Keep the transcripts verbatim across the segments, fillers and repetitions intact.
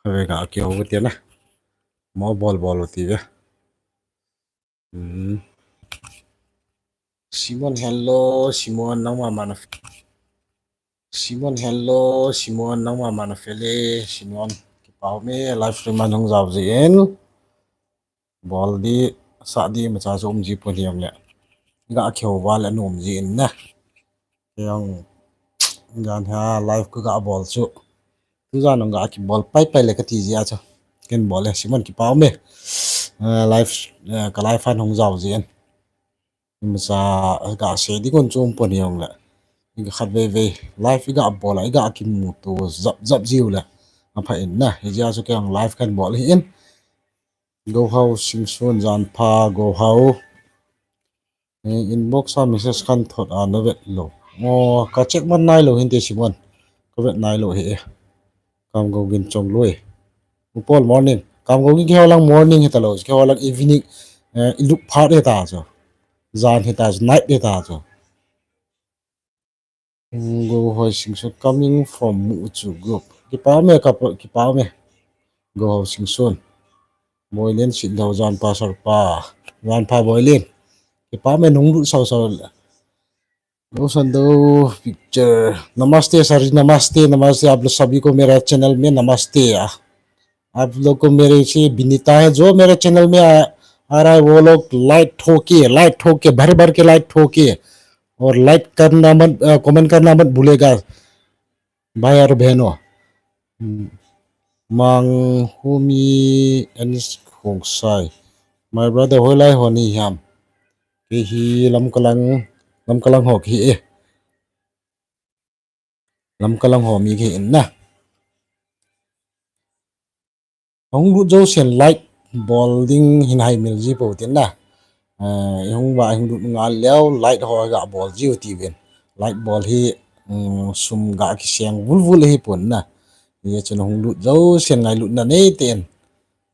Ave ga kihou u tia na. Mo bol bol u ti ve. Hmm. Simon, hello, Simon, nangma mana. Simon, hello, Simon, nangma mana fele, Simon. Kipau me, live stream man hung jao jin. Bol di, sa di, macha chu um ji pon hiam le. Ga kihou val a um ji in na. Kei jong jan ha live ka ga bol chu. Tu jan jong ga kibol pai pai le kati jia chu. Ken bol le Simon kipau me. Eh, live, eh, ka live fan hung jao jin. Macha ga sei di kon chu um pon hiam le. Iga khat vei vei live iga bol a iga kimuto jap jap jiu le. Apha in na. Hijia chu kei jong live kan bol hi in. Gohau Singson jan pha Gohau. Eh, inbox a message kan thot a na vet lou. Ngo ka check man nai lou hin te Simon. Ka vet nai lou hi e. Kam go gin chong lui. Upol morning. Kam go gin kihou lang morning hita lou. Kihou lang evening. Eh, iluk phat hita chu. Jan hita chu. Night hita chu. Gohau Singson coming from Muchu group. Kipau me, kipau me. Gohau Singson. Boilin sit lou jan pa sar pa. Jan pa Boilin. Kipau me nung lut sau sau. Go Sando picture. Namaste sir, namaste, namaste. आप लोग सभी को मेरा चैनल में नमस्ते। आप लोग को मेरे से विनीता है, जो मेरे चैनल में आ, आ रहा है, वो लोग लाइक ठोके, लाइक ठोके, भर भर के लाइक ठोके। और लाइक करना मत, अ, कमेंट करना मत भूलेगा भाई और बहनों। हम्म। Mang Humi Anis Khongsai. My brother, hoilai ho nahi ham? Kei hi Lamka lang, Lamka lang ho kei hi e. Lamka lang ho mi kei hi in na. Hung lut jousen like bol ding hin haimil ji pou tin na. Eh, hung va hung lut ngal leu like ho ga bol jiu ti uvin. Like bol hi, mm, sum ga kiseng vul vul hi pon na. Hijeh chun hung lut jousen ngailutna nei ten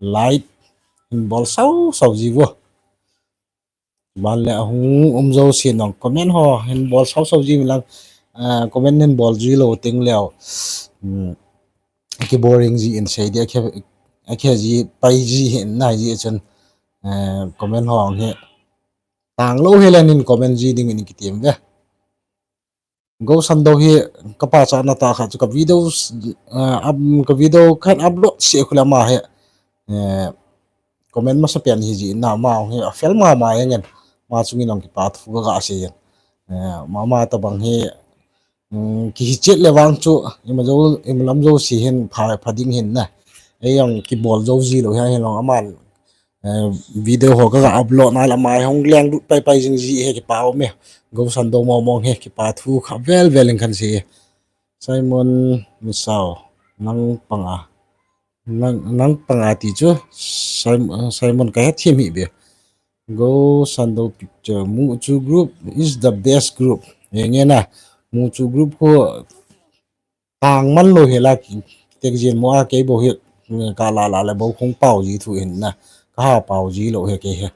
like hin bol sau sau jiu vo. Ban le ahung um jousen nong comment ho hin bol sau sau ji lang, ah, comment hin bol ji lou teng leu. Hmm. Ki boring ji in sei di akhe, akhe ji pai ji hin na ji chun, eh, comment ho hi tang lou hi le nin comment ji ding in kitim ve. Go Sando hi ka pachatna tah khat chu ka videos, eh, up, ka video kan upload seh khu le ama hi, eh, comment masa pen hi ji na ama hi a fel mama jeng in ama chungin jong kipa thu ka ga sei jeng. Eh, ama tabang hi, um, kihi chet le vang chu ima jou, ima lam jouse hin pha, pha ding hin na. Ei jong kibol jou ji lou hi hin jong aman eh, video ho ka ga upload na le ama hung leng lut pai pai jing ji hi kipa um e. Go Sando mong mong hi kipa thu kha vel vel in kan sei. Simon Misao, nang panga. Nang, nang panga ti chu Simon, Simon ka hethem hi be. Go Sando picture. Muchu group is the best group. Enge na. Muchu group ho tang man lou hi la, tek jin mo a kei bou hi, ka la la le bou hung pao ji thu hin na, ka ha pao ji lou hi kei hi.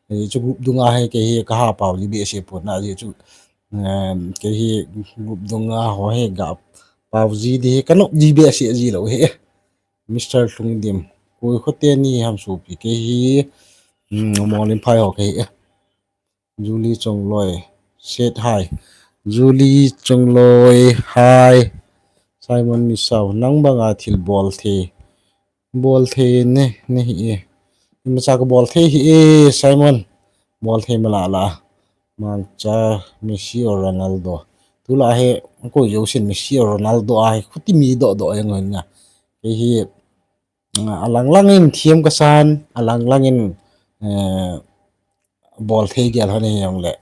Hijeh chu group dunga hi kei hi ka ha pao ji behseh pon na, hijeh chu, em, kei hi group dunga ho hi ga pao ji di hi ka nop ji behseh ji lou hi. Mister Lhungdim, koi khote ni ham sopi kei hi, mm, Molin phai ho kei hi. Julie Chongloi, said hi. Julie Chongloi, hi. Simon Misao, nang banga thil bol thei. Bol thei ne, ne hi e. Imacha ka bol thei hi e, Simon. Bol thei mala la. Mangcha Messi or Ronaldo. Tula hi, koi jousen Messi or Ronaldo a hi, khuti mi doh doh jeng in na. Kei hi, ah, alang lang in thiam ka san, alang lang in, eh, bol thei gel hon hi jong le.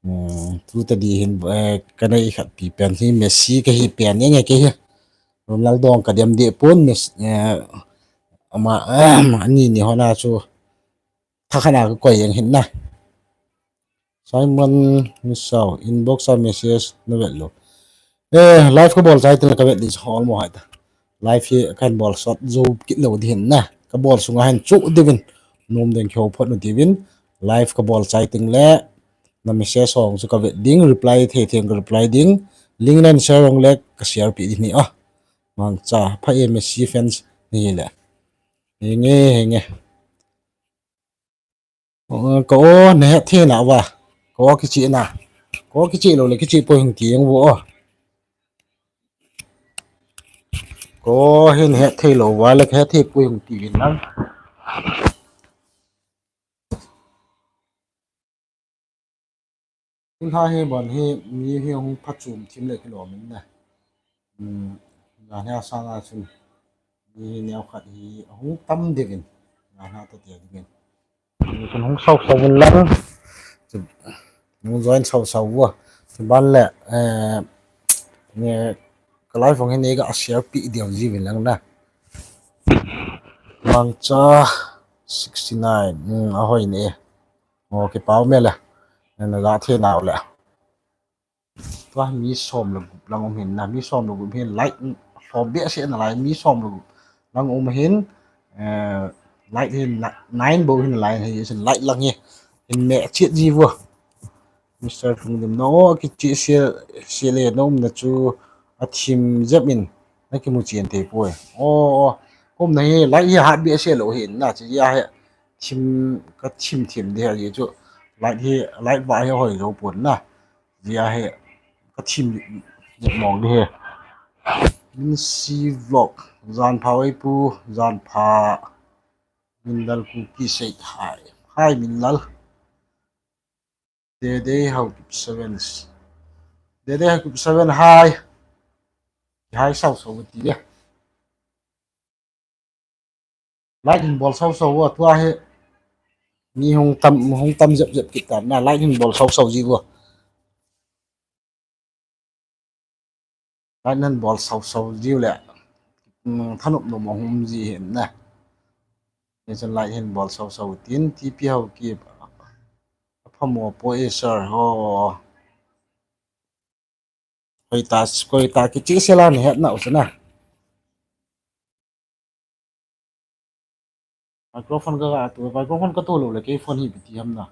Hmm, tu ta di hin, eh, ka nei khat pi pen hi Messi ka hi pen jeng e kei hi. Ronaldo ka dem de pon Messi, eh, ama, ah, ani ni hona chu. Tha khat na ka koi jeng hin na. Simon Misao, inbox a message na vet lou. Eh, live ka bol chai tin le ka vet di hol mo hai ta. Live hi kan bol sot jou kit lou di hin na. Ka bol sunga hin chu di vin. Nom deng kho phot nu di vin. Live ka bol chai tin le na message hong chu ka vet ding, reply thei thei ka reply ding. Link nan share hong le ka share pi di ni a. Mangcha, pha e Messi fans, Ni le. Henge, henge. Ka o nahet thei na va. Ka o kichih na. Ka o kichih lou le kichih poi hung ti jeng vo o. Ka o hin het thei lou va le het thei poi hung ti vin lang. Tun ha hi bon hi mi hi hung phachom thim le kilom in na. Hmm, na hia sanga chun mi neo khat hi hung tam ding in. Na ha ta tia ding in. Ni kun hung sau sau vin lang. Hung join sau sau vo. Chuban le, eh, ni ka live hung hin ni ka share pi deu ji vin lang na. Mangcha sixty nine. Hmm, ahoi ni. Mo kipau me le. Na ga the nau le. Tua mi som le gup lang um hin na, mi som le gup hin like, som behseh nalai, mi som le gup lang um hin, eh, like hin na, nine bou hin nalai, hi sin like lang hi, hin me chet ji vo. Mister Lungdim na o, kichih se, se le na um na chu, athim jep in, na kimu chen thei poi. O, o, um na hi, like hi hat behseh lou hin na, chi ya hi, thim, ka thim thim de hi chu, like hi, like va hi hoi lou pon na. Jia hi, ka thim mong di hi. Minsi Vlog, jan pha oi pu, jan pha. Minlal Kuki said hi. Hi, Minlal. Dede Haokip Sevens. Dede Haokip Seven, hi. Hi, sau sau ti dia. Like hin bol sau sau vo, tua hi. Mi hung tam, hung tam jep jep kit tan na, like hin bol sau sau ji vo. Like hin bol sau sau ji le. Hmm, thanop nom hung um ji hin na. Ni chun like hin bol sau sau tin, T P Haokip. Aphamo poi sir ho. Koi ta, koi ta kichih se la ni het na u chu na. Microphone ka, ka tu, microphone ka tu lou le, kei phone hi ipi ti ham na.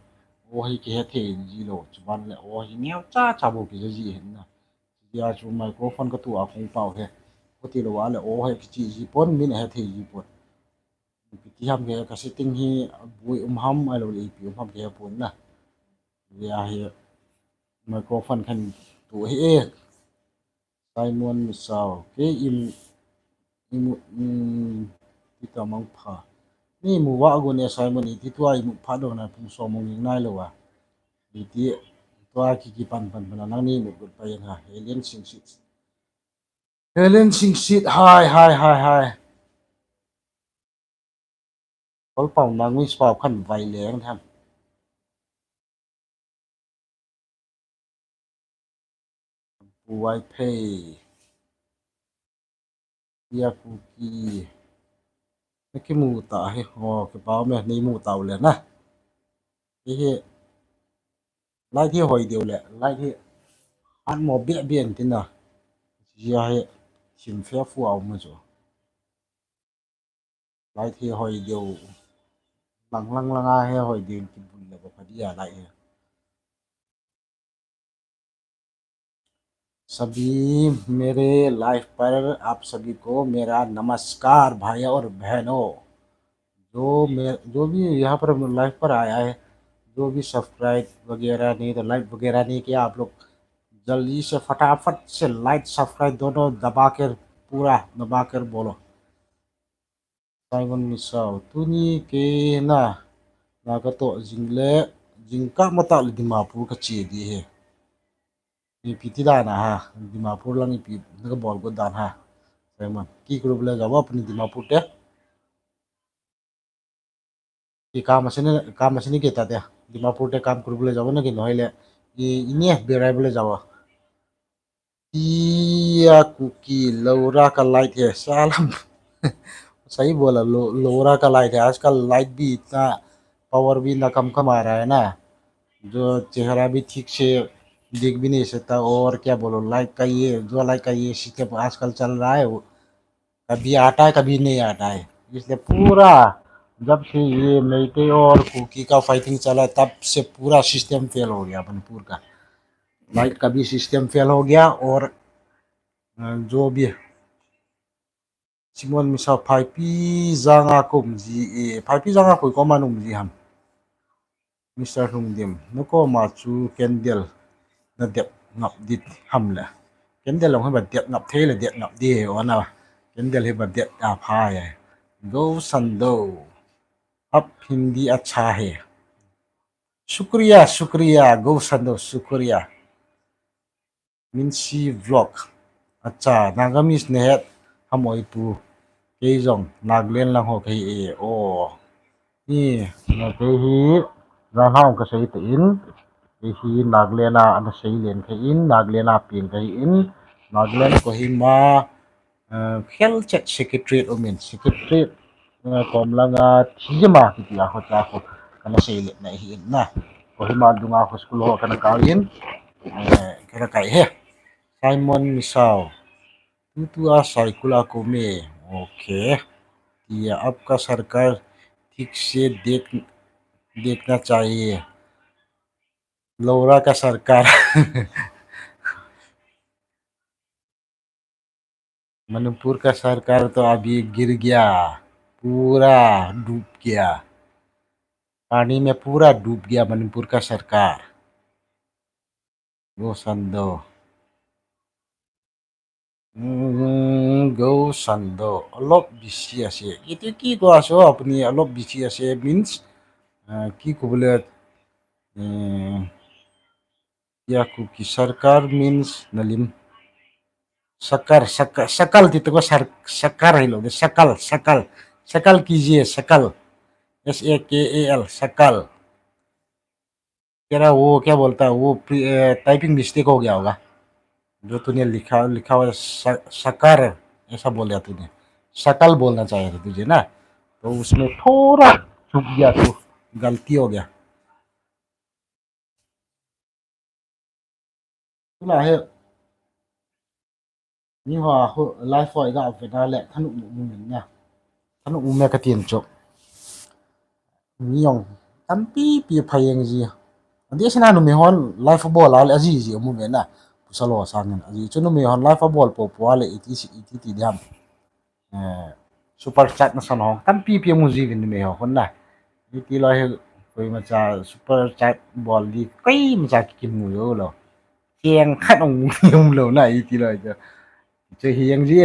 O hi kihe thei ji lou, chuban le, o hi neo cha cha bou kija ji hin na. Jia chu microphone ka tu a kong pau he. Koi ti lou a le, o hi kichih ji pon, min he thei ji pon. Ipi ti ham ke, ka setting hi bui um ham, ahilou le ipi um ham ke pon na. Jia hi microphone khan tu hi e. Simon Misao, ke im, im, im, ita mang pha. Ni mu va go ne Simon iti tua imu pha do na pung so mong ning nai lo wa. Iti tua ki ki pan pan pan nang ni mu gut pa yang ha. Helen Singsit. Helen Singsit, hi, hi, hi, hi. Kol pau nang mi spau khan vai leng tham. Pu Vaiphei. Ia Kuki. Na kimu ta hi, o, kipau me, nei mu ta u le na. Hi hi. Light hi hoi deu le, light hi. Hat mo bia bia an tin na. Ia hi. Sim fia fu au mu chu. Light hi hoi deu. Lang lang lang a hi hoi deu kibul le ba pha dia light hi. सभी मेरे लाइव पर आप सभी को मेरा नमस्कार भाइयों और बहनों। जो मैं, जो भी यहाँ पर लाइव पर आया है, जो भी सब्सक्राइब वगैरह नहीं तो लाइक वगैरह नहीं किया, आप लोग जल्दी से फटाफट से लाइक सब्सक्राइब दोनों दबा कर, पूरा दबा कर बोलो। Simon Misao, tuni kei na, na ka toh jing le, jingkah matah le Dimapur ka che di hi. Ipi ti dan a ha, Dimapur lang ipi na ka bol got dan ha. Simon, ki group le jawa puni Dimapur te. Ki kam asini, kam asini kita te. Dimapur te kam group le jawa na ki noi le. I, ini eh, berai bole jawa. Ia Kuki Laura ka light he salam. सही बोला, लो-, लोरा का लाइट है। आजकल लाइट भी इतना पावर भी ना कम कम आ रहा है ना, जो चेहरा भी ठीक से देख भी नहीं सकता। और क्या बोलो, लाइट का ये, जो लाइट का ये सिस्टम आजकल चल रहा है, वो कभी आता है, कभी नहीं आता है। इसलिए पूरा जब से ये मेइतेई और कुकी का फाइटिंग चला है, तब से पूरा सिस्टम फेल हो गया मणिपुर का। लाइट का भी सिस्टम फेल हो गया और, अ, जो भी Simon Misao, Phaipi janga ka um ji e, Phaipi janga koi koma na um ji ham? Mister Lhungdim, na koma chu candle na det ngap dit ham le? Candle long hi ba det ngap thei le det ngap di he ona. Candle hi ba det a pha e. Go Sando. Ab Hindi acha hai. Shukriya, shukriya, Go Sando, shukriya. Minsi Vlog. Acha, Nagamese nahet ham oi pu. Kei jong Nagaland lang ho kahi e, o. Ni, na kei hi, jan hao kasei ta in. Kei hi Nagaland a, ana sei len kahi in, Nagaland a peng kahi in. Nagaland Kohima, eh, Khelchet Secretariat umin, Secretariat, eh, kom langa thima kiti a ho cha ho kana sei le na hi in na. Kohima dunga ho school ho kana kal in, eh, kana kai he. Simon Misao. Tu tu a cycle a ko me. Okay. ये आपका सरकार ठीक से देख, देखना चाहिए। Laura ka sarkar. Manipur का सरकार तो अभी गिर गया, पूरा डूब गया, पानी में पूरा डूब गया मणिपुर का सरकार। Go Sando. Hmm, Go Sando. অলপ বেছি আছে। Iti ki ko aso apni অলপ বেছি আছে means, ah, ki ko bole, eh, ya ku ki sarkar means nalim. Sakar, saka-, sakal ti to ko sar-, sakar hi lo de, sakal, sakal. Sakal kijiye, sakal. S A K A L, sakal। तेरा वो क्या बोलता है, वो प्री-, अ, typing mistake हो गया होगा। जो तूने लिखा, लिखा हुआ है सा-, साकार, ऐसा बोल दिया तूने। सकल बोलना चाहिए था तुझे ना। तो उसमें थोड़ा चूक गया तू, गलती हो गया। Tuna hi, mi ho a khu live ho iga vet na le, thanop mu, mu min na. Thanop mu me ka tin chu. Mi jong tampi pi pha jeng ji. Adeh sena numei hon live abol a le aji ji mu ve na. Pasal ho sangin. Aji chu numei hon live abol po po a le iti si, iti ti diam. Eh, super chat na san hong tampi pi mu ji vin numei ho hon na. Iti loi hi koima cha super chat bol di koima cha kimu jo lo. Keng khat ong mu lo na iti loi cha. Che hi jeng ji.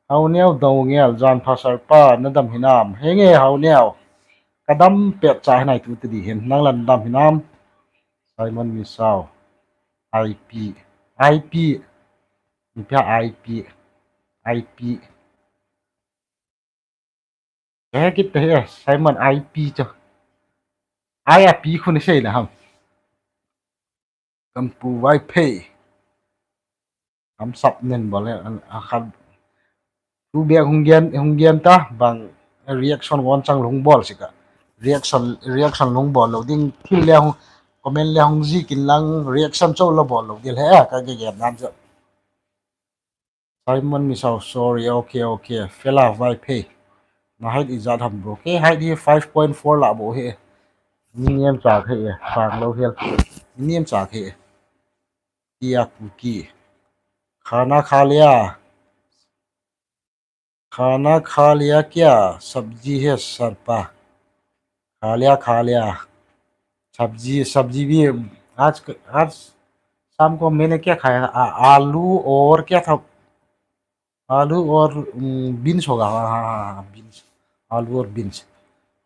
Haoneo Doungel, jan pha sir pa, nadam hinam? Henge Haoneo. Kadam pet cha hinai tu te di hin. Nang la nadam hinam? Simon Misao. I P. I P. Ipi a I P. I P. He kit te he, Simon I P cho. I a P khu ni sei na ham. Kampu Vaiphei. Kam sap nen bol he, a khat. Tu bek hung gen, hung gen ta, bang reaction won chang lung bol sika. Reaction, reaction lung bol lo ding, thil le hung, comment le hung ji kin lang, reaction cho lo bol lo dil he, ka ge gen nan cho. Simon Misao, sorry, okay, okay. Fela Vaiphei. Na height ijat ham bro. Kei height hi five point four la bou he. Ni niam cha khe e, sang lo hel. Ni niam cha khe e. Tia Kuki. खाना खा लिया? खाना खा लिया क्या? सब्जी है सर पा। खा लिया, खा लिया। सब्जी, सब्जी भी आज, आज शाम को मैंने क्या खाया? आ-, आलू और क्या था? आलू और, उम, बीन्स होगा। हाँ, हाँ, हाँ, हाँ, बीन्स। आलू और beans.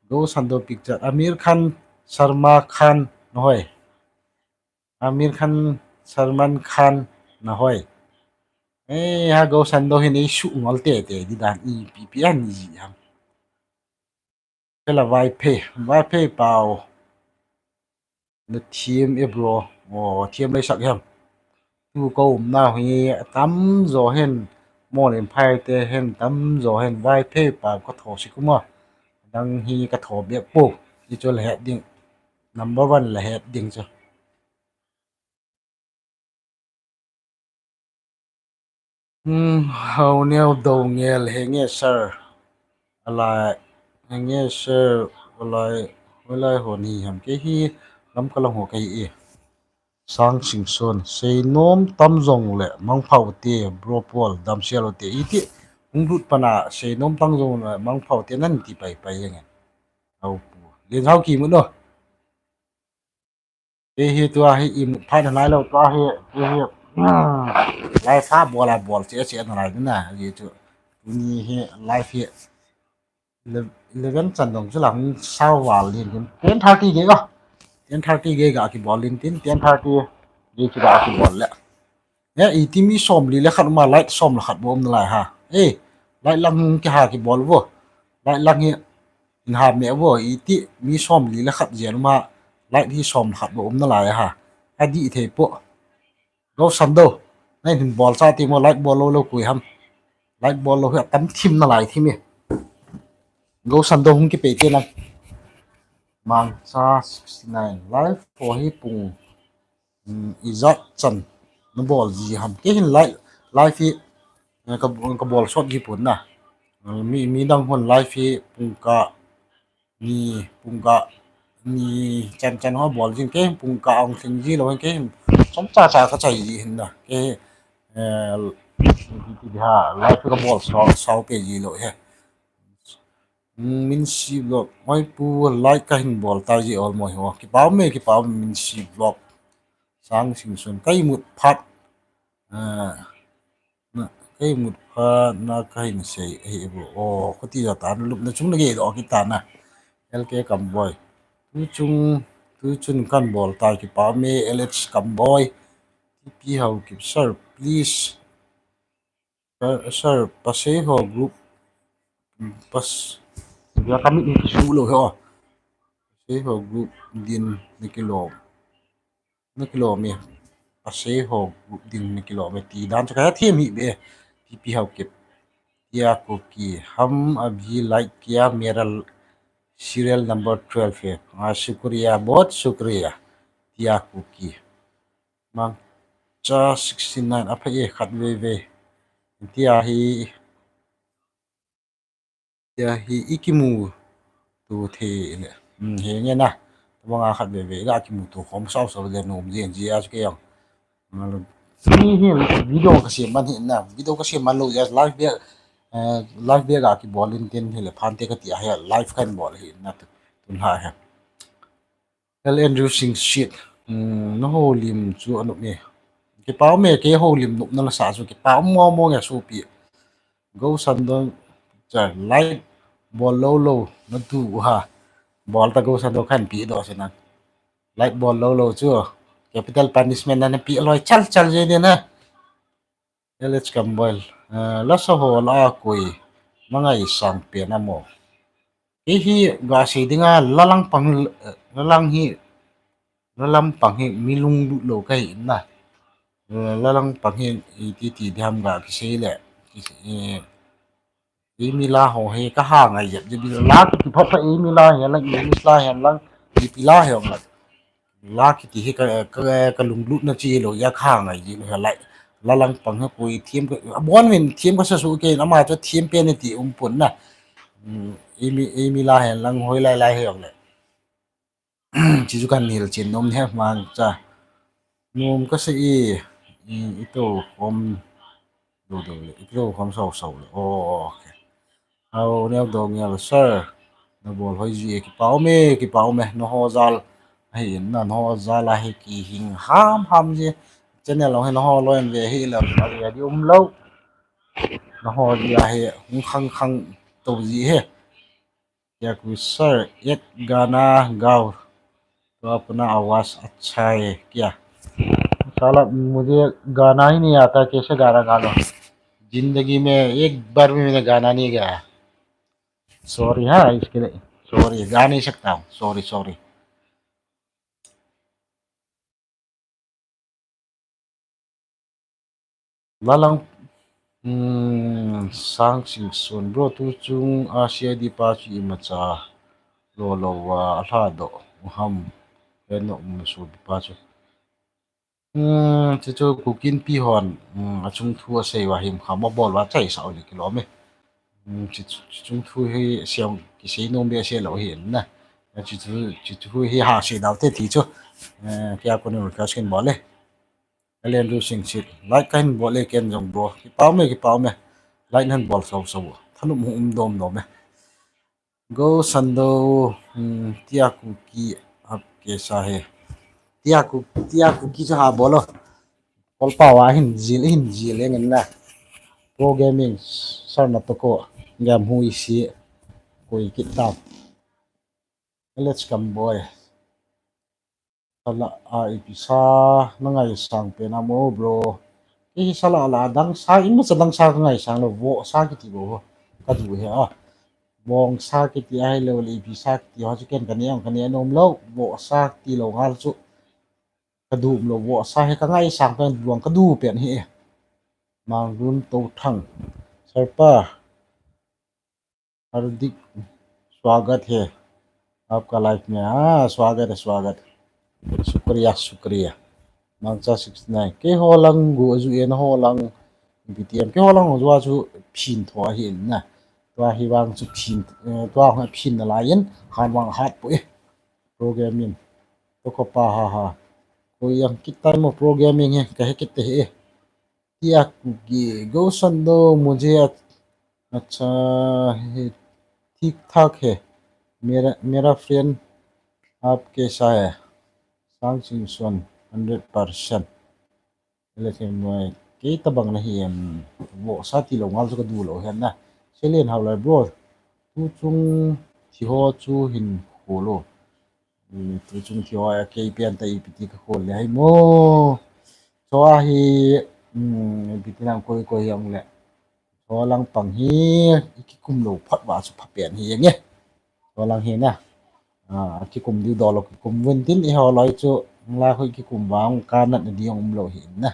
Go Sando picture. Aamir Khan, Salman Khan, na hoi. Aamir Khan, Salman Khan, na hoi. Eh, ha Go Sando hin ei su ngol te te di dan ipi pi an ji ham. Fela Vaiphei, Vaiphei pau. Na thiam e bro. O, thiam lei sak ham. Tu ko um na hi tam jo hen. Mo lem phai te hen tam jo hen. Vaiphei pau ka tho si kuma. Dang hi ka tho bek po. Ni chu la het ding. Number one la het ding chu. Hmm, Haoneo Doungel, henge sir. Alai, henge sir, alai, alai hon hi ham kei hi lam ka lang ho kei e. Sang Singson, seinom tam jong le, mangpha u te, bro Paul, damsel u te, iti. Hung lut pana seinom tang jong mangpha ute nan ti pai pai jeng e. Au pu. Len hau ki mu no. Kei hi tua hi imut phat nalai lou tua hi, kei hi, hmm, live a bol a bol che che nalai na, hi chu. Tuni hi live hi ele-, eleven chan dong chu la hung sao val lin tin. Ten thirty gei ga. Ten thirty gei ga kibol lin tin, ten thirty gei chu ga kibol le. He, iti mi som li le khat ma light som le khat bou um nalai ha. Eh, light lang hung kiha kibol vo. Light lang hi in ha me vo, iti mi som li le khat jen ma light hi som le khat bou um nalai ha. Adih thei po. Go Sando. Nai hin bol cha ti mo light bol lou lou koi ham. Light bol lou hi atam thim nalai thim e. Go Sando hung kipe te lang. Mangcha sixty nine. Live po hi pung, um, ijat chan na bol ji ham. Kei hin live, live hi, eh, ka, ka bol sot ji pon na. Eh, mi, mi dang hon live hi pung ka ni, pung ka ni chan chan ho bol jing, kei pung ka ong thing ji lou, kei som cha cha ka chai ji hin na. Kei, eh, ti, ti, ti ha, live ka bol so, so pe ji lou he. Hmm, Minsi Vlog, oi pu, live ka hin bol ta ji ol mo hi o. Kipa um e, kipa um e Minsi Vlog. Sang Singson, ka imut phat. Ah, na, ka imut phat na ka hin sei, eh, vo. Oh, khuti ja ta, lupna chung na gei doh kit ta na. L K Kamboi. Tu chung, tu chun kan bol ta, kipa um e, L H Kamboi. T P Haokip, sir, please. Sir, sir, Pasei ho group, pas, ya kami ni kisu lou ho. Pasei ho group din na kilom. Na kilom e. Pasei ho group din na kilom e. Ti dan chu ka hethem hih beh e. T P Haokip. Tia Kuki. हम अभी लाइक किया, मेरा serial number twelve है। हाँ, शुक्रिया, बहुत शुक्रिया। Tia Kuki. Mangcha sixty nine, aphai e khat veve. Tia hi, tia hi i kimuto thei le. Hmm, he nge na. Tabang a khat veve, i ga kimuto khom sao sao le nom jen ji a chu kei jong. Hi hi video ka sem man hi na. Video ka sem man lou jeh a live bek, eh, live bek a kibol in tin hi le phan te ka ti a hi live kan bol hi na tu, tun ha hi. L Andrew Singsit, um, na holim chu anup e. Kipa um e, kei holim nupna la sa chu kipa um mo mo nge sopi. Go Sandon, cha, live bol lou lou na tu u ha. Bol ta Go Sandon kan pi doh se na. Live bol lou lou chu capital punishment na, na pi loi chal chal je de na. L H Kamboi, eh, la sa ho la a koi, mangai sang pen a mo. Kei hi ga sei dinga, la lang pang, eh, la lang hi, la lang pang hi mi lunglut lou ka hi na. Eh, la lang pang hi, i ti ti diam ga kisei le. Ki, eh, Eimi la ho hi ka ha ngai jep jep, la kiti phat phat Eimi la hi lang, English la hi lang, ipi la hi ong la. La kiti hi ka, ka, ka lunglutna chi lou, ya ka ha ngai ji lou hi lai. La lang pang hi koi thiam ka, abon min thiam ka sa su ke, ama chu thiam pen ti um pon na. Hmm, Eimi, Eimi la hi lang hoi lai lai hi ong le. Chi chu kan nil chin nom he mang cha. Nom ka sei e, i, i to khom do do le, i to khom sau sau le. Oh, okay. Hao neo do ngel sir. Na bol hoi ji e, kipa um e, kipa um e, na ho jal. Ahi in na, na ho jal a hi kihing ham ham ji. Channel lo hi na ho loi ve hi la, a di um lou. Na ho ji a hi hung khang khang to ji he. क्या कुछ सर, एक गाना गाओ तो अपना आवाज अच्छा है क्या? साला, मुझे गाना ही नहीं आता, कैसे गाना गा लो? जिंदगी में एक बार भी मैंने गाना नहीं गाया। सॉरी हाँ, इसके लिए सॉरी, गा नहीं सकता हूँ, sorry sorry. Lalang, hmm, Sang Singson, bro, tu chung a C I D pa chu imacha lo lo a, a hla doh u ham, he no um so pa chu. Hmm, chu chu Kuki Inpi hon, hmm, a chung thu a sei uva him kham a bol uva chai sa u le kilom e. Hmm, chi, chi chung thu hi siam kisei nom be se lo hi na. Chi thu, chi thu hi ha sei dau te ti chu. Eh, kya ko ni ka skin bol e. Alen Ru Sing Sit. Like kahin bol e ken jong bro. Kipa um e, kipa um e. Like nan bol sau sau. Thanop hung um dom dom e. Go Sando, hmm, Tia Kuki, aap kaisa hai? Tia Ku-, Tia Kuki chu ha bol o. Kolpa wa hin jil, hin jil e ngen na. Pro Gaming, sar na to ko. Gam hui si. Koi kit ta. Let's come boy. Sala a ipi sa na ngaisang pen ham o bro. Kei hi sala la dang sa, imacha dang sa ka ngaisang lou, vohsa kiti bou ho. Ka du hi a. Bongsa kiti ahilou le ipi sa kiti ho chu ken ka ne ang ka ne nom lou, vohsa kiti lou ngal chu. Ka du lou, vohsa hi ka ngaisang pen, luang ka du pen hi. Manglun Touthang. Sir pa. हार्दिक स्वागत है आपका live में। हाँ, स्वागत है, स्वागत। शुक्रिया, शुक्रिया। Mangcha sixty nine. Keiho lang gu aju en ho lang B T M. Keiho lang aju aju phin tho ahi in na. Tua hi vang chu phin, eh, tua ho phin na lai in, han vang hat poi. Program in. To ko pa ha ha. Ko yang kit tai mo program in he, ka he kit te he. Tia Kuki, Go Sando, mujhe ach-, अच्छा है, ठीक ठाक है। मेरा, मेरा friend, आप कैसा है? Sang Singson, hundred percent. Ele ke moi, kei tabang na hi em, vohsa ti lou ngal chu ka du lou hen na. Selen hao lai bro. Tu chung thi ho chu hin kho lou. Hmm, tu chung thi ho a kei pen ta ipi ti ka khol le hai mo. Chua hi, hmm, ipi ti nang koi koi hi ang le. Chua lang pang hi, i kikum lou phat va chu pha pen hi ang e. Chua lang hi na. Ah, kikum diu do lou kikum vun tin i ho loi chu, la khoi kikum vang ka nat na di ang um lou hi na.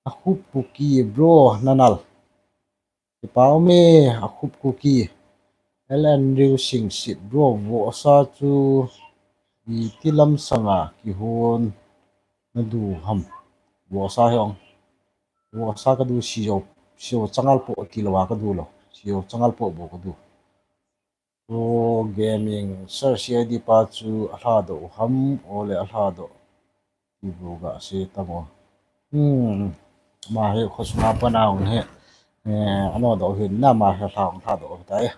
A khup Kuki bro, nanal. Kipah um e, a khup Kuki. L N Ryu Singsit bro, vohsa chu iti lam sanga kihon na du ham. Vohsa hi ong. Vohsa ka du sio, sio changal po ti lou a ka du lou. Sio changal po bou ka du. Pro Gaming, Sir C I D pa chu a lha doh ham, o le a lha doh. Ti bu ga se tamo. Hmm. Ma he kho sunga pa na ong he. Eh, ano doh hin na ma he lha ong lha doh ta e.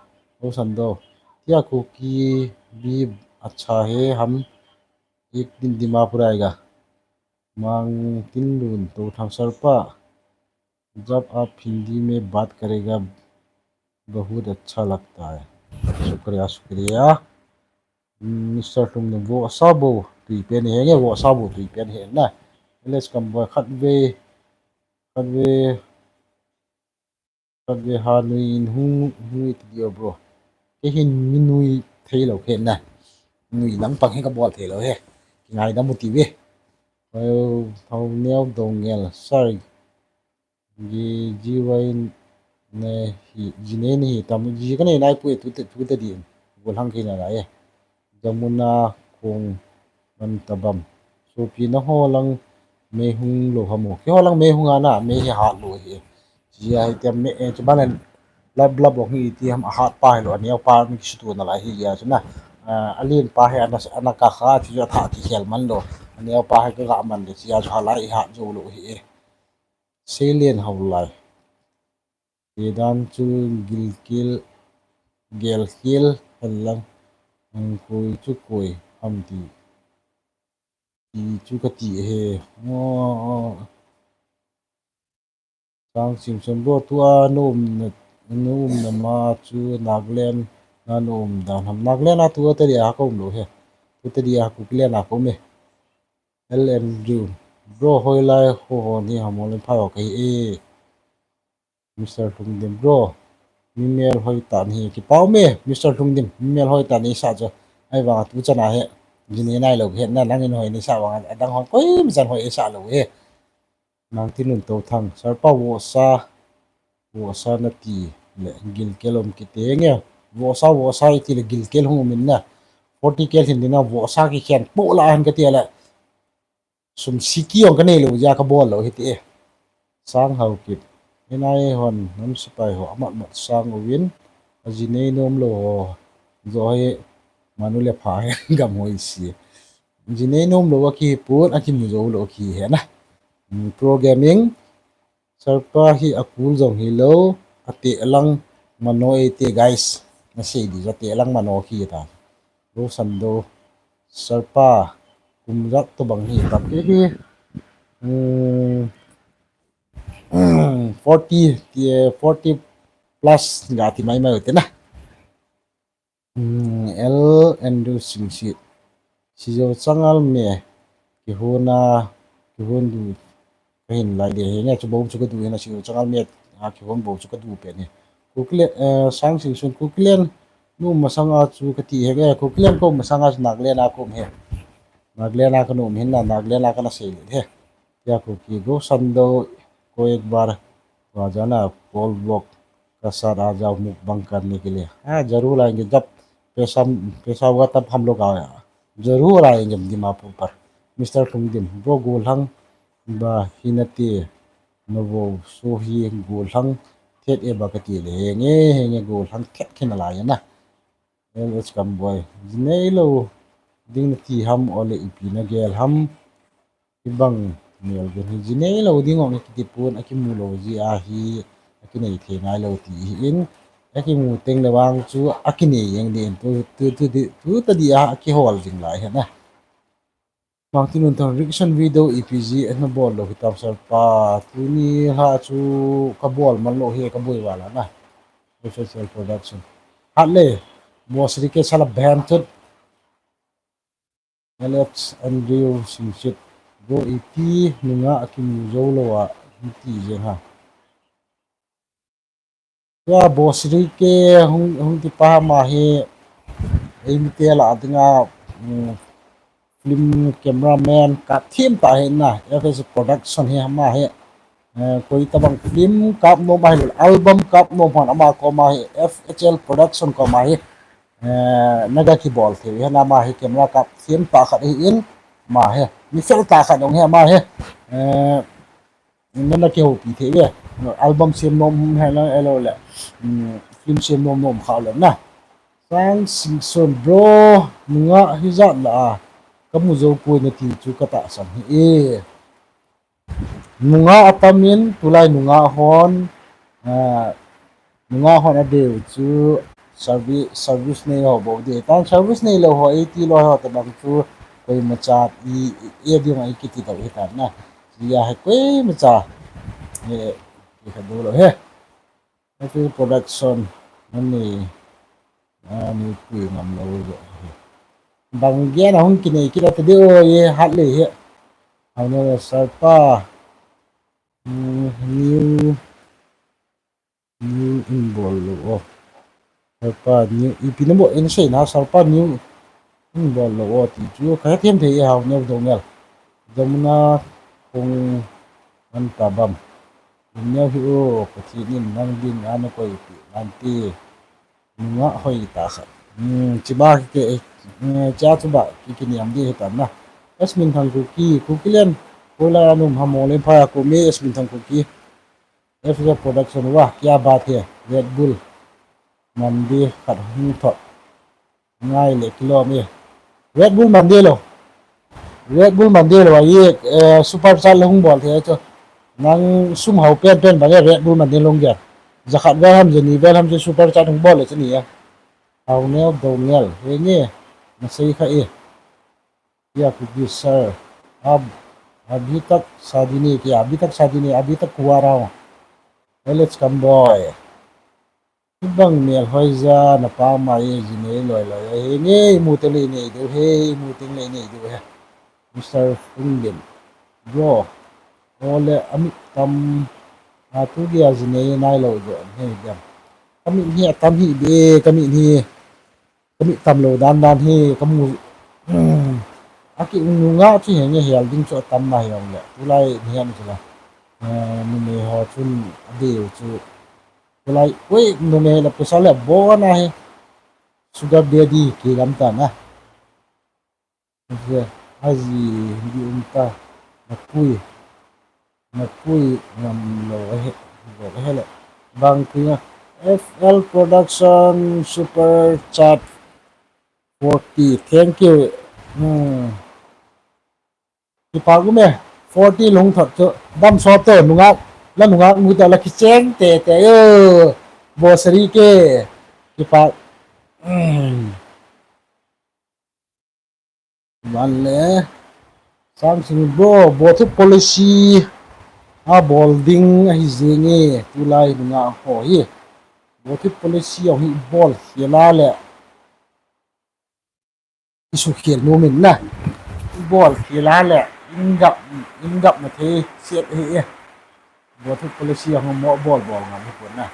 O Sando. Tia Kuki bhi acha hai, hum ek din Dimapur aayega. Mang Tinlun Touthang sir pa. जब आप हिंदी में बात करेगा, बहुत अच्छा लगता है। शुक्रिया, शुक्रिया। Mister Lhungdem, vohsa bou tui pen hi nge, vohsa bou tui pen hi na. Let's come boy, khatvei, khatvei, khatvei ha nui in hung, hung nui ti dio bro. Kei hin mi nui thei lou he na. Nui lang pang hi ka bol thei lou he. Kingaidam u ti ve. Thao neo dong ngel, sir. Ji, ji wai ne hi, ji ne ni hi tam, ji ka nei nai pui tu te, tu te di. Go hlang ki na lai e. Jamuna kong man tabam. Sopi na ho lang mei hung lou ham o. Keiho lang mei hung a na, mei hi hat lou hi. Ji a hi te mei, eh, chuban lap lap ong hi ti ham a hat pa hi lou, a neo pa mi ki sutu na lai hi ji a chu na. Ah, a lien pa hi ana, ana ka kha, ti jo tha ki khel man lou. A neo pa hi ka ga man le, ji a chu ha lai i hat jou lou hi e. Selen hao lai. Kedan chu gilkel, gelkel hen lang, ang koi chu koi ham ti. Ti chu ka ti he. Oh. Sang Simpson bro, tua na um na, na um na ma chu Nagaland na na um dan ham. Nagaland a tua te dia ka um lou he. Tua te dia Kukiland a ka um e. L M Drew. Bro, hoilai ho ho ni ham, len phai ho ka hi e. Mister Lhungdem bro. Mi mel hoi ta ni, kipah um e, Mister Lhungdem. Mi mel hoi ta ni sa chu. Ahivang a tu chan a he. Ji ne nai lou he na, nang in hoi ni sa vang a, adang hon koima chan hoi sa lou he. Mang Tinlun Touthang. Sir pa vohsa. Vohsa na ti le gilkel um kit e nge. Vohsa, vohsa i ti le gilkel hung um in na. Forty kel hin ding na vohsa kikhen po la hen ka ti le. Sum siki ong ka nei lou jeh a ka bol lou hi ti e. Sang Haokip. N I A hon nam sipai ho amat mat sang uvin. A ji nei nom lou ho. Jo hi manu le pha hi gam hoi si. Ji nei nom lou a ki pun a ki mu jou lou ki he na. Hmm, Pro Gaming. Sir pa hi a kul jong hi lou. Ate lang mano e te guys. Nasei di ja te lang mano ki ta. Lo san do. Sarpa. Kum jat to bang hi ta ke hi. Hmm. Hmm, forty, ti, forty plus ga ti mai mai te na. Hmm, L Andrew Singsit. Sijo changal me. Kihona, kihon du. Kahin lai de he nga chu bou chu ka du he na sijo changal me. A kihon bou chu ka du pe ni. Kukilen, eh, Sang Singsun Kukilen. Nu masanga chu ka ti he nga Kukilen ko masanga chu Nagaland a ko he. Nagaland a ka nu hin na Nagaland a ka na sei le he. क्या को कि गो संदो को एक बार तो आ जाना, call block का साथ आ जाओ, मुकबंग करने के लिए। हाँ, जरूर आएंगे। जब पैसा, पैसा होगा, तब हम लोग आया, जरूर आएंगे दीमापुर पर। Mister Lhungdim, bro, Golhang ba hinate, novo so hi Golhang thet e ba kati le, henge, henge Golhang thet kina la ya na. L H Kamboi, jinei lo ding nati ham ole ipi nagel ham. Ibang mel gen hi jinei lo ding ong kiti pon akimu lo ji a hi akinei thei ngai lo ti hi in akimu teng le vang chu akinei jeng din tu tu tu tu tu ta di a akihol jing lai hi na. Mang tinun tang reaction video ipi ji na bol lo hitam sir pa tuni ha chu ka bol man lo hi ka boi wala na. Official production. Hat le. Bosri ke sala bam tut. Alex Andrew Singsit. Bro ipi nunga akimu jou lo a nti jeng ha. Tua Bosri ke hung, hung ti pa ma hi ei mi te la dinga, mm, film cameraman ka thim ta hi na F S production hi ma hi. Eh, koi tabang film kap nom ahi lo, album kap nom hon ama koma hi, F H L Production koma hi, eh, naga kibol thei hi na ma hi camera kap thim ta khat hi in ma hi, mi fel ta khat dong hi ma hi, eh, nana kihoupi thei ve, album sem nom hi na elo le, mm, film sem nom nom kha le na. Sang Singson bro, nunga hijat la a, kamu jou poi nati chu ka tahsan hi e. Nunga atam in, tulai nunga hon, ah, nunga hon adeu chu service, service nei ho bou ding. Tan service nei lou ho, eiti lou ho tabang chu, koima cha i, i, e ding a i kiti dou hi tan na. Sia he koima cha, e, i kha dou lou he. Happy production, ani, ani pui ngam lou jo. Bang gen a hung kinei kit a te deu ye hat le he. Hau ne sarpa, mm, new, new in bol lou o. Sarpa new, ipi na bol in sei na sarpa new in bol lou o ti chu ka hethem thei e hau ne dou ngel. Jamuna kong an ta bam. Neo hi o, Pathen in nang din ana koipi, nante nunga hoi ta kha. Hmm, chima ke, eh, cha chu ba, ki, ki niam di hi ta na. Esmin Thang Kuki, Kuki len, kola anum ha mo len pha ya ko me Esmin Thang Kuki. F Z Production, वाह, क्या बात है, Red Bull, Monday khat hung thot. Ngai le kilom e. Red Bull Monday lo. Red Bull Monday lo, ahi, eh, super chat le hung bol thei chu. Nang sum hau pen pen ba le Red Bull Monday lo nge. Jakhat vel ham je ni vel ham je super chat hung bol le chu ni a. Hau neo dou ngel. He nge. Na sei kha e. Kya kuki sir. Ab, abhi tak shaadi nahi kiya. Abhi tak shaadi nahi. Abhi tak kuwara hu. Let's come boy. Ibang mel hoi ja na pa ma ye ji nei loi loi. He nge imu teng le nei deu he, imu teng le nei deu he. Mister Fungbin. Bro. Ole ami tam a tu ge a ji nei nai lo jo he dem. Kami ni atam hi be, kami ni. Kami tam lo dan dan hi, kamu. Hmm. Aki nunga chu he nge hel ding chu atam na he ong le. Tulai ni he mi chu la. Eh, ni me ho chun a deu chu. Tulai, ui, numei la paisa le bon ahi. Sugar daddy kilam ta na. Aji, di um ta. Napui. Napui ngam lo ahi. Lo ahi le. Bang pui na. F L Production Super Chat forty. Thank you. Hmm. Kipa um e, forty lung thot chu, dam sot to, nunga, La nungak nu ta la kicheng tete yo. Bosari ke. Kipa. Hmm. Vanle. Sang sing bo, bo thu policy. A bol ding ahi jing e. Tulai nungak ho hi. Bo thu policy ahi bol khela le. Isu khel nu min na. Bol khela le. Ingap, ingap na thei siat hi e. Bo thu policy ahi mo bol bol ngam hi pon na.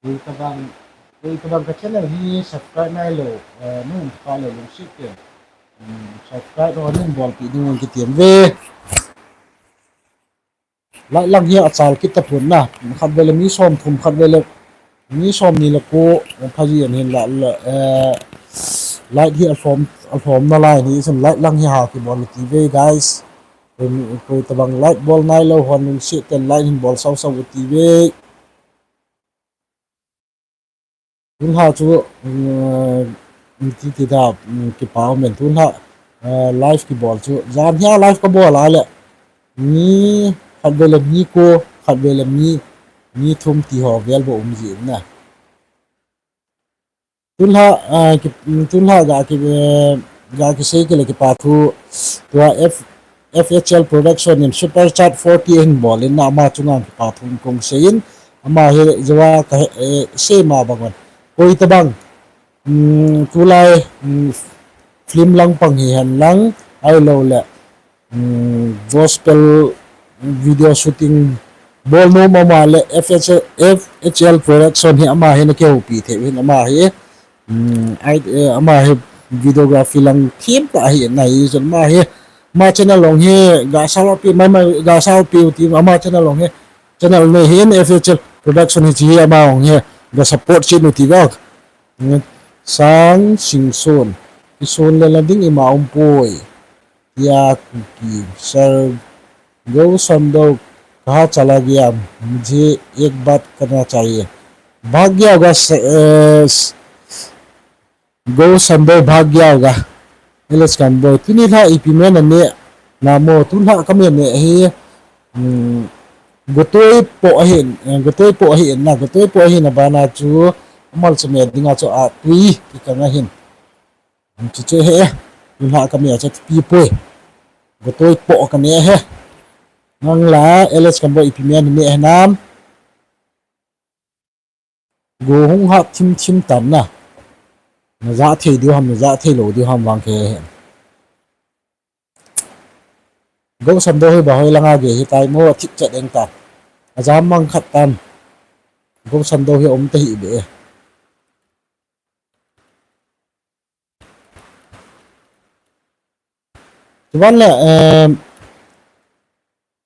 Koi tabang, koi tabang ka channel hi subscribe nailou, eh, nung ka lou lungset te. Hmm, subscribe ho nung bolpi ding in kitem ve. Like lang hi achal kit tapon na. Khat vele mi som thum, khat vele mi som ni le ko, phaji an hin la, la, eh, like hi alhom, alhom nalai ni, isun like lang hi ha kibol ti ve, guys. Koi, koi tabang like bol nailou hon lungset ten like hin bol sau sau ti ve. Tun ha chu, um, ti ti da, um, kipa um in tun ha, uh, live kibol chu. Jan hia live kabol a le. Mi khat vele mi ko, khat vele mi, mi thum ti ho vel bo um ji na. Tun ha, uh, ki, tun ha ga ki, uh, ga kisei kile kipa thu, tua F, F H L Production in Super Chat forty in bol in na ama chunga kipa thu in kong sei in, ama hi jawa ka, eh, sei ma bang wan. Koi tabang, um, tulai, um, film lang pang hi hen lang, ahilou le, um, gospel video shooting bol nom ama le F H L, F H L Production hi ama hi na kihoupi thei hin ama hi. Um, ai, eh, ama hi videography lang thim ta hi na hi jong ama hi. Ama channel long hi ga sao pi mai mai ga sao pi u ti ama channel long hi. Channel nei hin F H L Production hi chi hi ama long hi ga support chin u ti ga. Sang sing sun. Kisun le la ding ima um poi. Tia Kuki, Sir Gou Sando, kaha chala gaya, mujhe ek baat karna chahiye. Bhag gaya hoga, eh, Gou Sando bhag gaya hoga. L S Kanboi, tuni lha ipi mena ne, namo, tun lha ka mena hi, hmm, gotoi po ahin, eh, gotoi po ahin, na gotoi po ahin abana chu, amal chame dinga chu atui, kikang ahin. Chu chu he, nunha kami a chu pi poi. Gotoi po kani he. Nang la, L S Kanboi ipi mena ne he nam. Go hung hat thim thim tan na. Na ja thei diu ham, na ja thei lou diu ham vang khe he. Gou Sando hi ba hoi langa ge hi tai mo thip chet eng tan. Ajam mang khat tan. Gou Sando hi um te hi be. Chuban le, eh,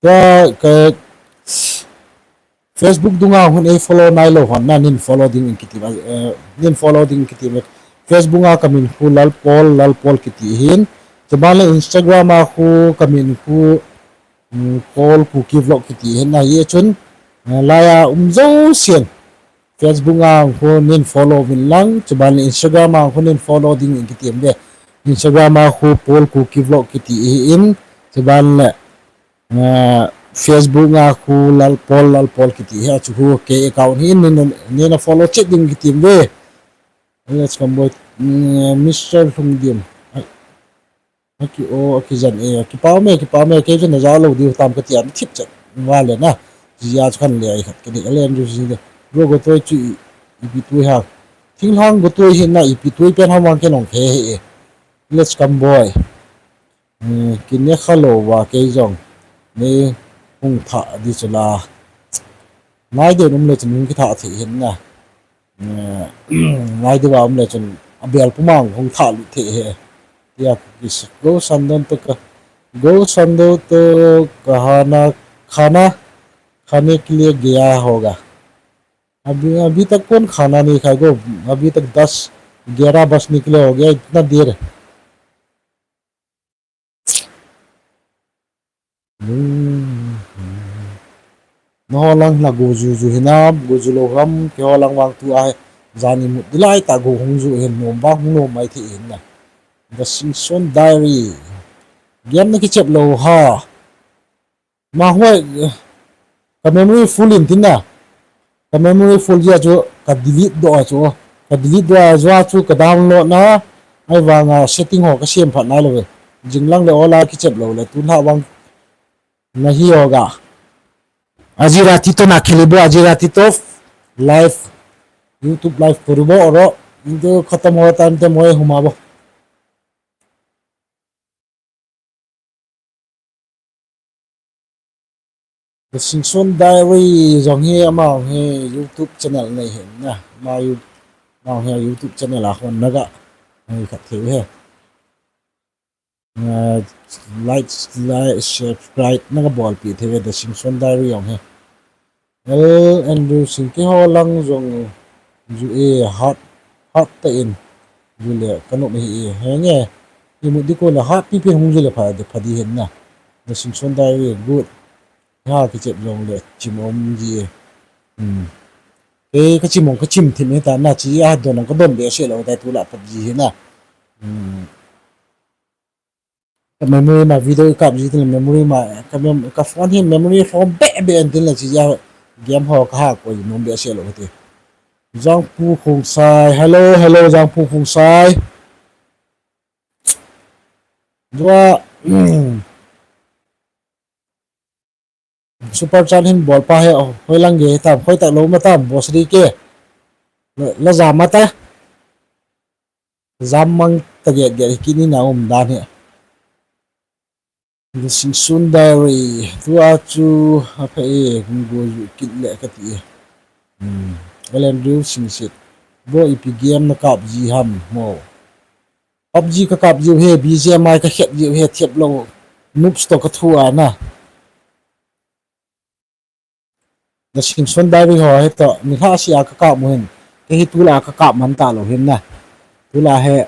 tua ka Facebook dunga hon ei follow nailou hon na nin follow ding in kiti, eh, nin follow ding kiti le. Facebook a kamin khu Lalpol, Lalpol kiti hin. Chuban le Instagram a khu kamin khu, mm, Paul Kuki Vlog kiti hin na hi chun. Eh, laya um jo sien. Facebook a khu nin follow vin lang, chuban le Instagram a khu nin follow ding in kiti em be. Instagram a khu Paul Kuki Vlog kiti hi in, chuban le, eh, Facebook a khu Lalpol, Lalpol kiti hi a chu khu ke account hi nin, nin follow chet ding kiti em be. Let's come boy, mm, Mister Lhungdim. Ai. Aki o, aki jan e, aki pau me, aki pau me, kei chu na ja lou diu tam kati a, thip chet. Wa le na. Ji a chu khan le ai khat, kani ka len ju si de. Ro gotoi chu i, ipi tui ha. Thinglhang gotoi hi na ipi tui pen ham vang ke nong khe he e. Let's come boy. Hmm, kine kha lou wa kei jong. Ni hung tha di chu la. Nai de num le chu nung ki tha thei hin na. Eh, ngai diu a um le chun a bel pumang hung tha lut thei he. Tia kis, Gou Sando to ka, Gou Sando to kahana, khana, khane ke liye gaya hoga. Abhi, abhi tak kaun khana nahi khaya? Gou, abhi tak das, gyara bajne ke liye ho gaya, itna der. Hmm. Nangho lang la go ju ju hinam, go ju lou ham, keiho lang vang tu a, Jan imut di lai tah go hung ju hin nom vang hung nom mai thei hin na. The Singson Diary. Game na kichep lou ha. Ma huai, ka memory full in tin na. Ka memory full jeh chu ka delete doh a chu. Ka delete doh a chu ka download na. Ahivanga setting ho ka sem phat nai lou ve. Jing lang le ola kichep lou le tun ha vang na hi yoga. Ajira Tito na khelibo, Ajira Tito live, YouTube live puribo oro. Into khatam ho tan te moi huma bo. The Singson Diary jong hi ama hi YouTube channel nei hin na. Ma you, ma hi YouTube channel a hon naga. Nei khat thei he. Ah, like, like, subscribe naga bolpi thei ve The Singson Diary jong hi. L Andrew Singh keiho lang jong ju e hat, hat ta in. Ju le ka nom hi e. Henge. Imut di ko le hat pipi hung ju le pha, pha di hin na. The Singson Diary good. Ha kichep jong le chim um ji e. Hmm. Kei ka chim um ka chim thim hi ta na chi a don ka don behseh lou ta tu la PUBG hi na. Hmm. Ka memory ma video i kap ji tin memory ma ka mem-, ka phone hi memory foam be be an tin la chi ja game ho ka ha ko nom behseh lou ti. Jangpu Khongsai, hello, hello, Jangpu Khongsai. Jua, super chat hin bol pa he, hoi lang ge tam, hoi tak lou ma tam, boss ri ke. La, la ja ma ta. Jam mang ta get get kini na um dan hi. The Singson Diary. Tu a chu a pha e, hung go ju kit le ka ti e. Hmm. Alan Riu Singsit. Bo ipi game na kap ji ham mo. PUBG ka kap ji he, B G M I ka khet ji he, thiap lou. Noobs to ka thu a na. The Singson Diary ho hi to, ni lha sia ka kap mu hin. Kei hi tu la ka kap man ta lou hin na. Tu la he,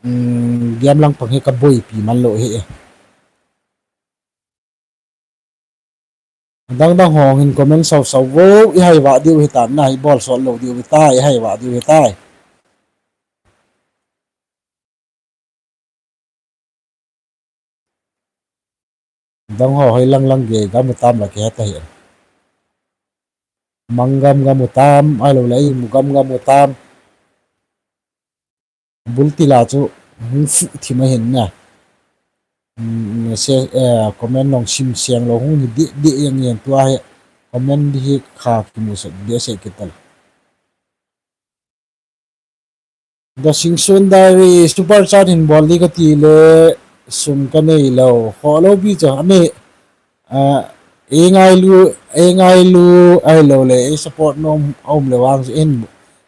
um, game lang pang hi ka boipi man lou hi. Dang dang ho hin comment sau sau vo, i hai va diu hi ta na, i bol sol lou diu hi ta, i hai va diu hi ta. Dang ho hoi lang lang ge gam u tam la kihe ta hi. Mang gam gam u tam, ai lo la i mu gam gam u tam. Bul ti la chu hung fu thi ma hin na. Mm, se, eh, comment nong sim siang lo hung hi di, di yang yang tua hi. Comment di hi kha ki mu se, di se ki tal. The Singson Diary super chat hin bol di ka ti le sum ka nei lo. Kho lo bi cha ane, ah, e ngai lu, e ngai lu, ai lo le, e support nom, om le wang in,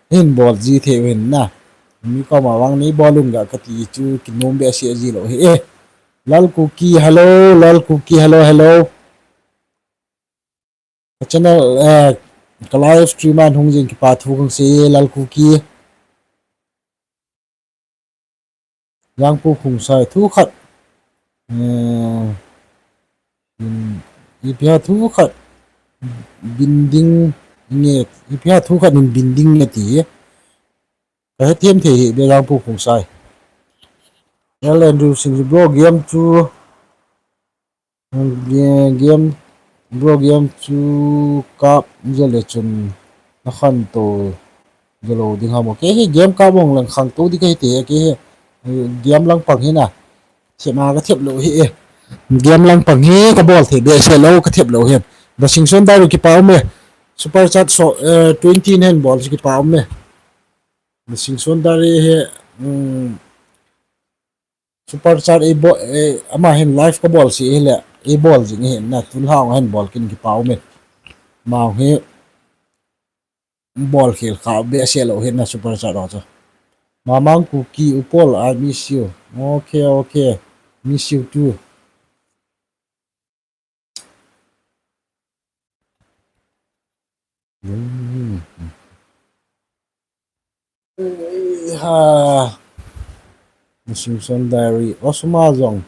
hin bol ji the win na. Mi ko ma wang ni bol un ga ka ti chu ki nom be se ji lo he. Eh, Lal Kuki, hello, Lal Kuki, hello, hello. Ka channel, eh, ka live stream a hung jing kipa thu kang se Lal Kuki. Jangpu Khongsai thu khat. Eh, in, ipi ha thu khat. Binding nge, ipi ha thu khat in binding nge ti. Ka he thiam thei hi be Jangpu Khongsai. L Andrew Singh bro game chu Ge-, game, bro, game chu kap jele chun na khan to jelo ding ham. Kei hi game kap bong lang khang to di kei te, kei hi, eh, game lang pang hi na. Sema ka thep lo hi e. Game lang pang hi ka bol the be se lo ka thep lo hi. The Singson Diary kipa um e. Super chat so, eh, twenty nen bol kipa um e. The Singson Diary hi, um, Super chat ei bol, eh, ama hin live ka bol si hile, ei bol jing hin na, tun hang hin bol kin kipa um e. Mau hi bol khel kha be se lo hin na super chat ro chu. Mamang Kuki Upol, I miss you. Okay, okay. Miss you too. Hmm. Ha. Singson Diary. Osama jong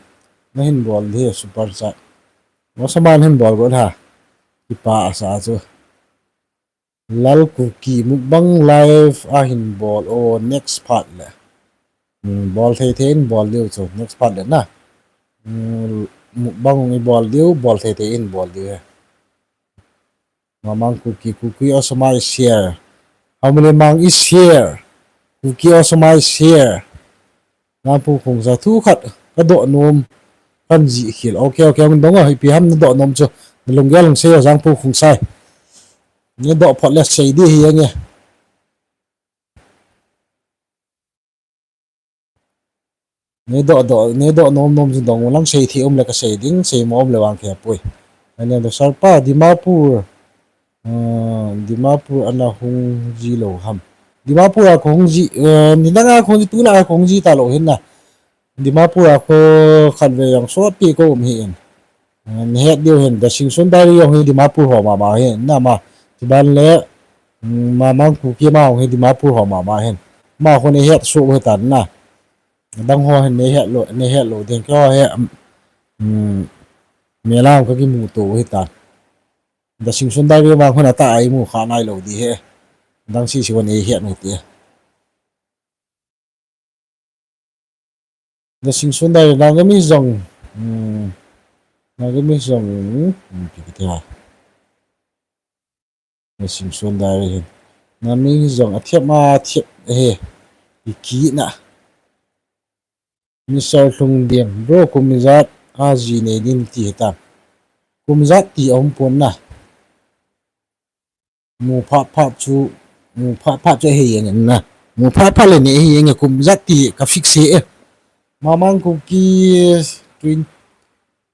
na hin bol di super chat. Osama na hin bol go ha. Kipa asa chu. Lal Kuki mukbang live ahin bol o, next part le. Hmm, bol thei thei in bol diu chu next part le na. Hmm, mukbang i bol diu, bol thei thei in bol diu he. Mamang Kuki, Kuki Osoma is here. Hamule Mang is here. Kuki Osoma is here. Jangpu Khongsai, thu khat kadoh nom, kan jih khel. Ok, ok, ang dong a, ipi ham nadoh nom chu. Nalunggel hung sei o, Jangpu Khongsai. Nadoh phot le sei di hi ange. Nadoh, doh, nadoh nom nom chu dong lang, sei thei um le kasei ding, sei mo um le vang khe poi. Ane do sarpa, Dimapur. Ah, Dimapur ana hung ji lou ham. Dimapur a kahung ji, eh, nidang a kahung ji, tulai a kahung ji talou hin na. Dimapur a kho khatvei jong sotpi kaum hi in. Eh, nahet diu hin, The Singson Diary jong hi Dimapur ho mama hin na ma. Chuban le, mm, Mamang Kuki ma jong hi Dimapur ho mama hin. Ma kho nahet soh hitan na. Dang ho hin nahet lou, nahet lou ding kho he, mm, melam kakimuto hitan. The Singson Diary vang hon ata a imu kha nailou di he. Dang sisi hon eihet u ti. The Singson Diary, Nagamese jong, hmm, Nagamese jong, hmm, pi kiti ha. The Singson Diary hin. Nagamese jong athiam a thiam he. Iki na. Mister Lhungdiang, bro, kum ijat a ji nei din ti hitam. Kum ijat ti aum pon na. Mu phat phat chu, mu phat phat chu ahi jeng na. Mu phat phat le nei ahi jeng, kum ijat ti ka fix e. Mamang Kuki twenty,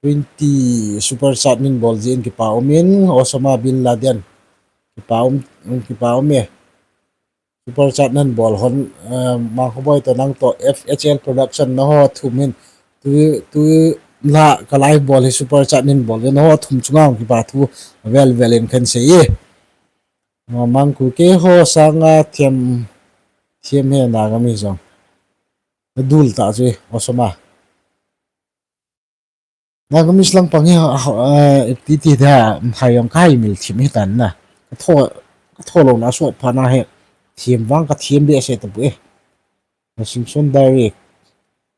twenty super chat min bol jin kipa umin, Osama bin Laden. Kipa um, kipa um e. Super chat nan bol hon, eh, Mangkho Boi to nang to F H L Production na ho thum hin. Tu, tu la ka live bol hi super chat nin bol na ho thum chunga kipa thu vel vel in kan sei e. Mamang Kuki ho sanga thiam, thiam he Nagamese jong. Dul ta chu, Osama. Nagamese lang pang hi, ah, eh, ti ti da, hai jong kai mil thim hitan na. Ka tho, ka tho lou na sot pha na he. Thim vang ka thim be se ta bu e. The Singson Diary.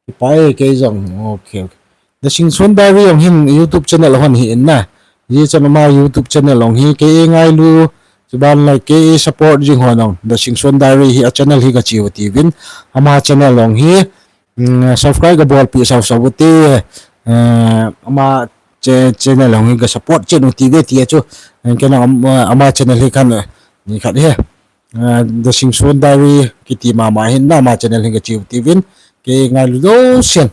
Kipa e kei jong. Okay, okay. The Singson Diary jong hin YouTube channel hon hi in na. Ji chan ama YouTube channel jong hi kei ngailu. Chuban lai kei support jing hon jong. The Singson Diary hi a channel hi ka chiu ti vin. Ama channel jong hi. Mm, subscribe ka bolpi sau sau te, eh, ama che-, channel hong hi ka support chen u ti ve ti chu, eh, kei na am-, eh, ama channel hi kan, eh, ni khat he. Eh, The Singson Diary kiti mama hin na ama channel hi ka chiu ti vin, kei ngailu jousen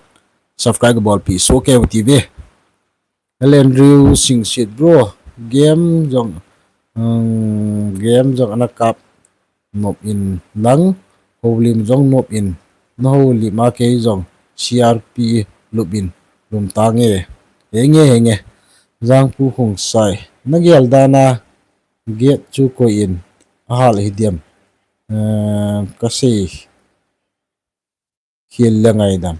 subscribe ka bolpi sau kei u ti ve. Helen Riu Singsit bro, game jong, um, game jong ana kap nop in lang, houlim jong nop in, na houlim a kei jong C R P lup in, lum ta nge, henge, henge, Jangpu Khongsai, na gel dan a gate chu koi in, ahal hi diam, uh, ka sei, khel le ngaidam.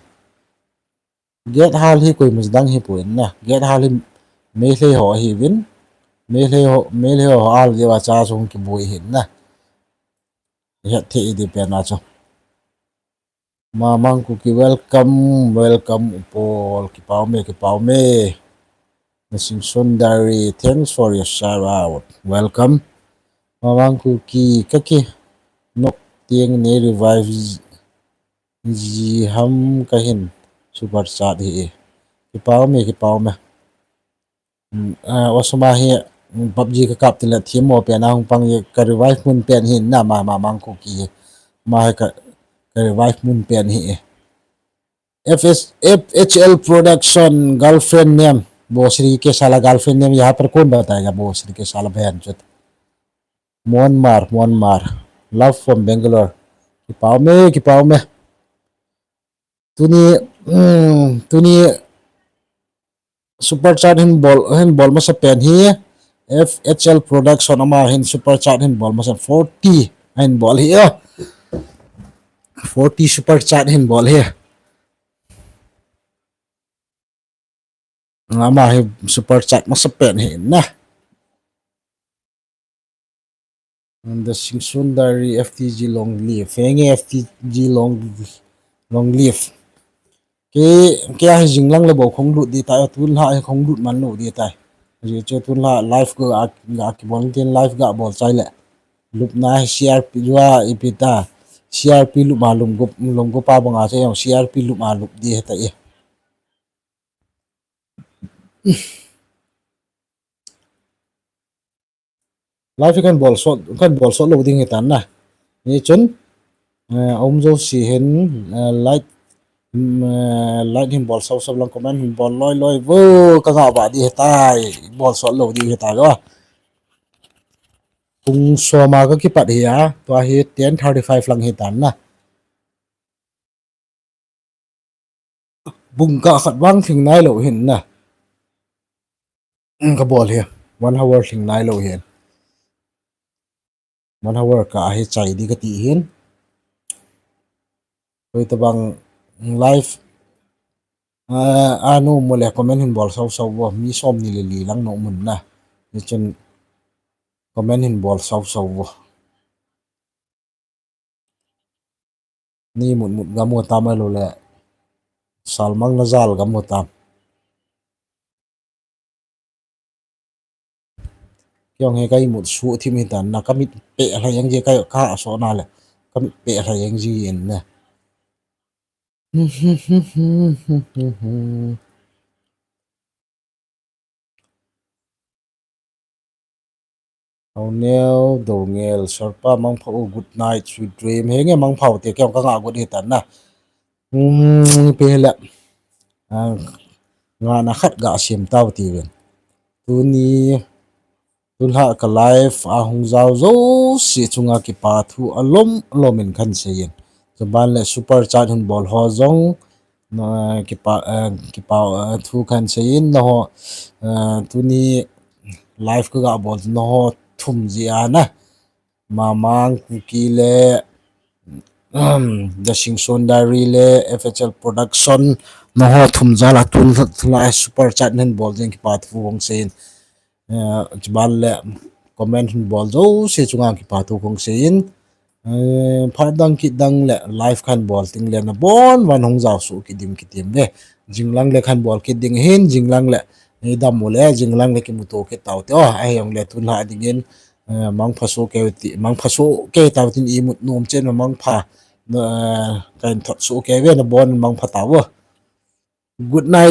Gate hal hi koima dang hi poi na. Gate hal hi Meitei ho hi vin. Meitei ho, Meitei ho hal jeh a cha sung kibui hi na. Het thei di pen a chu. Mamang Kuki welcome, welcome u Paul, kipa um e, kipa um e. The Singson Diary, thanks for your shout out. Welcome. Mamang Kuki, ka ki nok tiang nei revive ji ham ka hin super chat hi e. Kipa um e, kipa um e. Mm, ah, Osama hi, mm, PUBG ka kap tile thim mo pen a hung pang e ka revive mun pen hi na ma, Mamang Kuki hi. Ma hi ka, ka revive mun pen hi e. F S, F H L Production, girlfriend name. वो श्री के साला girlfriend name यहाँ पर कौन बताएगा? वो श्री के साला बहन चोद। Muanmar, Muanmar. Love from Bangalore. Kipa um e, kipa um e. Tuni, mm, tuni super chat hin bol, hin bol masa pen hi. F H L Production ama hin super chat hin bol masa forty hin bol hi, oh. Forty super chat hin bol hi. Ama hi super chat masa pen hi na. The Singson Diary, F T G long live. Henge F T G long, long live. Kei, kei a hi jing lang le bou khong lut di tai, tun lha hi khong lut man lou di tai. Ajeh chu tun lha live ga, ga kibol tin live ga bol chai le. Lupna hi C R P jua ipi ta. C R P lup ma lum gup, lum gup a bang a che jong C R P lup ma lup di heta e. Live kan bol sot, kan bol sot lou ding hitan na. Ni chun, eh, um jo si hin, eh, like, mm, eh, like hin bol sau sau lang, comment hin bol loi loi vo, ka ga ba di hitai, bol sot lou ding hitai lo. Pung soma ka kipat hi a, tua hi ten thirty-five lang hitan na. Bung ka khat vang thing nai lou hin na. Ka bol hi. One hour thing nai lou hin. One hour ka hi chai di ka ti hin. Koi tabang live. Ah, anu mo le comment hin bol sau sau vo. Mi som ni le li lang no mun na. Ni chun comment hin bol sau sau vo. Ni mut mut gam u tam a lo le. Salmang na jal gam u tam. Kiong he kai mut su thim hitan na ka mit pe la yang je kai ka so na le. Ka mit pe la yang ji en na. Auneo Dongel, Sir pa mangpha u, good night, sweet dream. Henge mangpha u te, kei ka nga got hitan na. Hmm, pe la. Ah, nga na khat ga sim tau ti ven. Tuni, tun ha ka live a hung jao jo si chunga kipa thu alom, alom in kan sei in. Chuban le super chat hun bol ho jong, na kipa, eh, kipa, eh, thu kan sei in na ho, eh, tuni live ka ga bol na ho thum ji a na. Mamang Kuki le, um, The Singson Diary le, F H L Production, na ho thum jal a tun, tun la super chat nan bol jeng kipa thu hung sei in. Eh, chuban le comment hin bol jo si chunga kipa thu hung sei in. Eh, phat dang kit dang le live kan bol ting le na bon van hung jao su kidim kitim ve. Jinglang le kan bol kit ding hin jinglang le ni dam u le jinglang le kimuto kit tau te. Oh, ai jong le tun la ding in, eh, mangpha su ke ti, mangpha su ke tau tin i mut nom chen mangpha. Eh, kan thot su ke ve na bon mangpha tau. Good night.